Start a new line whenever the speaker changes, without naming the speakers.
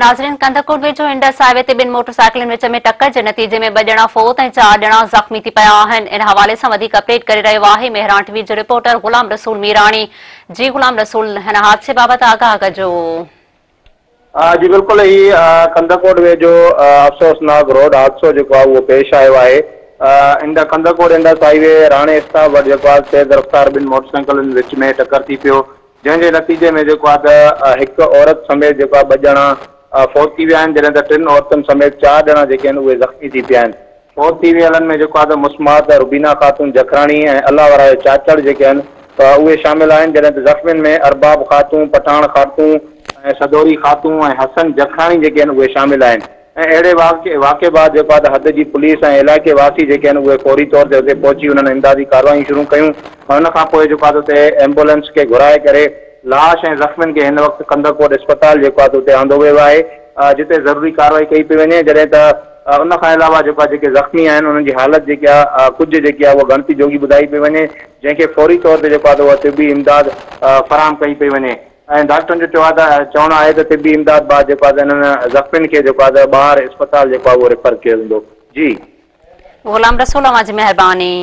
ناظرين ڪنڌڪوٽ ويجهو Indus high V تي ٻن موٽر سائيڪلن وچ ۾ ٽڪر جي نتيجي ۾ ٻه ڄڻا فوت ۽ چار ڄڻا زخمي ٿي پيا آهن. ان حوالي سان وڌيڪ اپڊيٽ ڪري رهيو آهي مهراڻ ٽي وي جو رپورٽر غلام رسول ميراڻي. جي غلام رسول هن حادثي بابت آگاهه ڪجو.
جي بلڪل هي ڪنڌڪوٽ ويجهو افسوسناڪ روڊ حادثو جيڪو آهي اهو پيش آيو آهي and Kandhkot Indus high V Rani stop وٽ جيڪو آهي تيز رفتار ٻن موٽر سائيڪلن وچ ۾ ٽڪر ٿي پيو جنهن جي نتيجي ۾ جيڪو آهي ته هڪ عورت سميت جيڪو آهي ٻه ڄڻا فوت ٿي ويا آهن جڏهن ته ٽن عورتن سميت چار ڄڻا جيڪي آهن اهي زخمي ٿي پيا آهن. فوت ٿي ويلن ۾ جيڪو آهي ته مسمات روبينا خاتون جکراڻي ۽ الله ورايو چاچڙ جيڪي آهن اهي شامل آهن جڏهن ته زخمين ۾ ارباب خاتون، پٺاڻ خاتون ۽ سدوري خاتون ۽ حسن جکراڻي جيڪي آهن اهي شامل آهن. ۽ اهڙي واقعي بعد جيڪو آهي ته حد جي پوليس ۽ علائقي واسي جيڪي آهن اهي فوري طور تي اتي پهچي انهن امدادي ڪارروايون شروع ڪيون ۽ ان کان پوء جيڪو آهي ته اتي ايمبولينس کي گهرائي ڪري لاش ۽ زخمين کي هن وقت ڪنڌڪوٽ اسپتال جيڪو آهي ته اتي آندو ويو آهي جتي ضروري ڪارروائي ڪئي پئي وڃي جڏهن ته ان کان علاوه جيڪو آهي جيڪي زخمي آهن انهن جي حالت جيڪي آهي ڪجهه جيڪي آهي اها ڳڻتي جوڳي ٻڌائي پئي وڃي جنهن کي فوري طور تي جيڪو آهي ته اها طبي امداد فراهم ڪئي پئي وڃي. ۽ ڊاڪٽرن جو چوڻ آهي ته طبي امداد بعد جيڪو آهي ته انهن زخمين کي جيڪو آهي ته ٻاهر اسپتال جيڪو آهي اهو ريفر ڪيو ويندو. جي.
غلام رسول اوهان جي مهرباني.